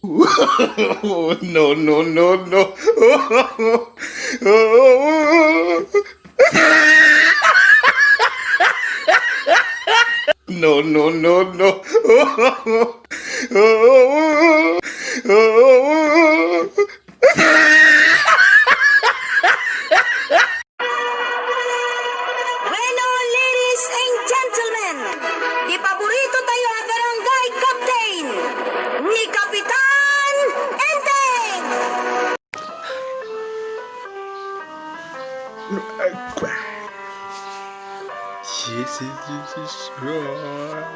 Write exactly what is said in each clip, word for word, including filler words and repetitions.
No, no, no, no. No, no, no, no. Bueno, ladies and gentlemen, ti paborito tayo a barangay captain, ni Kapitan Enteng! Yes, yes, yes, yes.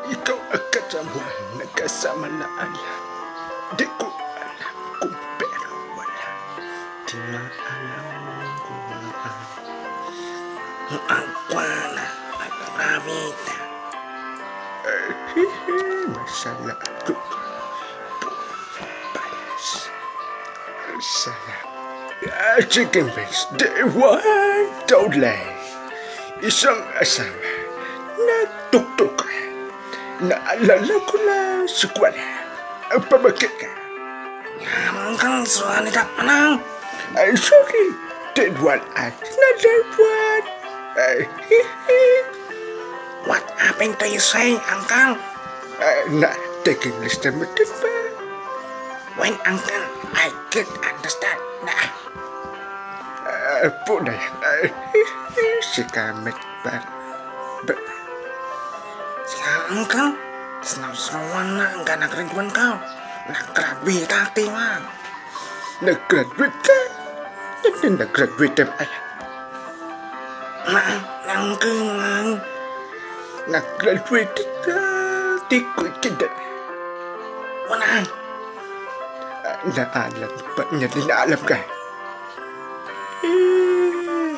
Ikaw a kasamuan, nakasama na ala. Di ko alam kung pero wala. Di maalam kung maalam. Ang kwana, ang pamita. Masala ako. Palas. Masala. Ah, chicken wings. Di one, don't lie. Isang asawa, nagtuktok. Naalala ko lang si Kuya. Ang pabakit ka. Ngam kang suani ka, manang. Ay, sorry. That one, I, not that one. Ay, what happened to you say, Uncle? Ay, na, taking list na mo din ba? When, Uncle, I can't understand. Na, Ah, apo na yan. Ay, si Kamet, par. Ba- Siya, Uncle. Sinawsawan na ang ganagraduan ka. Nag-graduate ka, ti man. Nag-graduate ka? Hindi nag-graduate ang ala. Ma, Uncle, man. Nag-graduate ka. Di ko itinda. Wala. Ah, naalam pa niya, di naalam ka. Eh.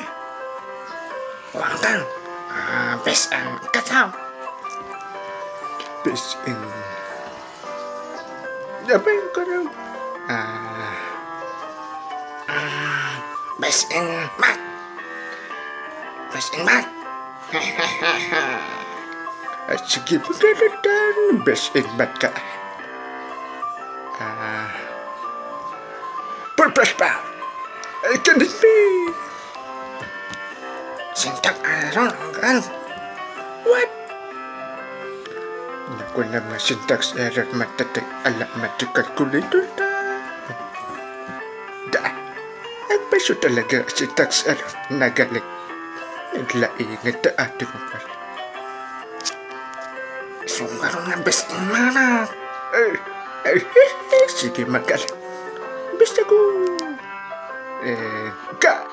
Wangkang. Ah, bes ang kasaw. Bes ang Abay, ka na. Ah. Ah, bes ang mat. Bes ang mat. Ah, sige, magdadagdag. Bes ang mat ka. Ah. Purpose pa. Ay, ganun, eh. Syntax error, Uncle. What? Naku, nga syntax error, matatek ala, mati calculator ta. Da. Ay, peso talaga syntax error. Nagaling. Naglaing ita, ate ko pala. Sungaro nga bes ang mana. Eh, eh, sige, magaling. Basta ko. Eh, ka.